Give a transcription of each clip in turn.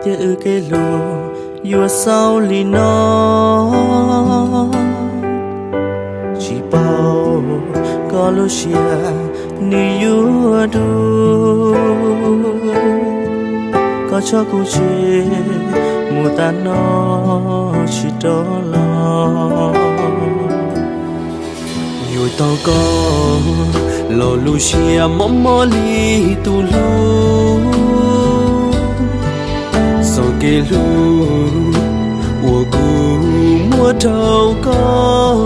Tiam wb kev hlub yuav xaus li no, tsis paub koj lub siab nws yuav dub. Koj tso kuv tseg mus tas no tsis rov los. Yuav tau koj los lub siab mob mob li tus hlub, txoj kev hlub uas kuv muab rau koj,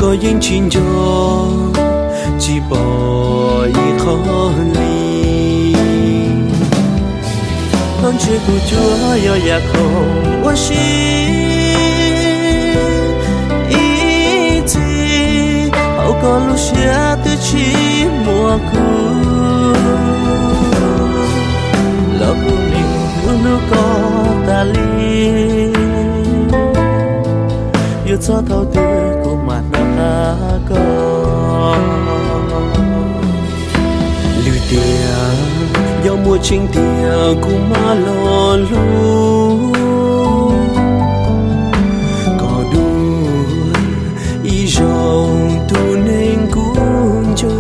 koj yeej tsis nco, tsis pom ib qho li. Koj ntsia kuv cuag yog yam khoom ua si ib txhis, hauv koj lub siab twb tsis muaj kuv, los kuv nim hlub hlub koj tas li. Yuav txog thaum twg kuv mam hnov qab koj. Lwm tiam yog muaj tseeb tiag kuv mam los hlub, koj dua ib zaug tus neeg kuv nco.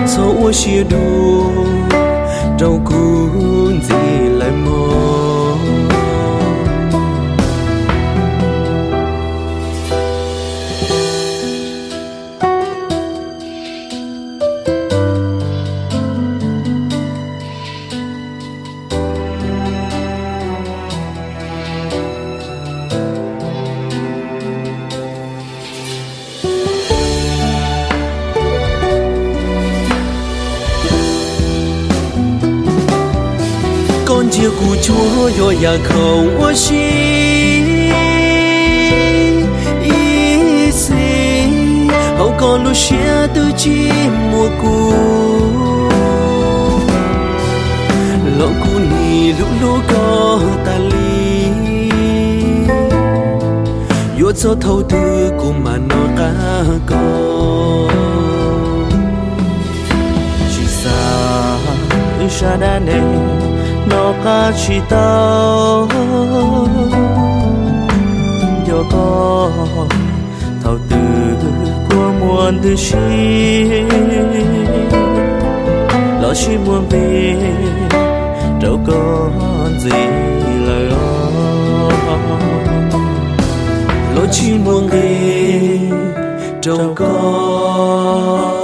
Txhob ua siab dua rau kuv ntxiv lawm mog. Koj ntsia kuv cuag yog yam khoom ua si ib txhis, hauv koj lub siab twb tsis muaj kuv, los kuv nim hlub hlub koj tas li. Yuav txog thaum twg kuv mam hnov qab koj. Tsis xav wb sab dab neeg hnov qab tsis tau, nco koj thaum twg kua muag ntws si, los tsis muaj nqis rau koj ntxiv lawm, los tsis muaj nqis rau koj.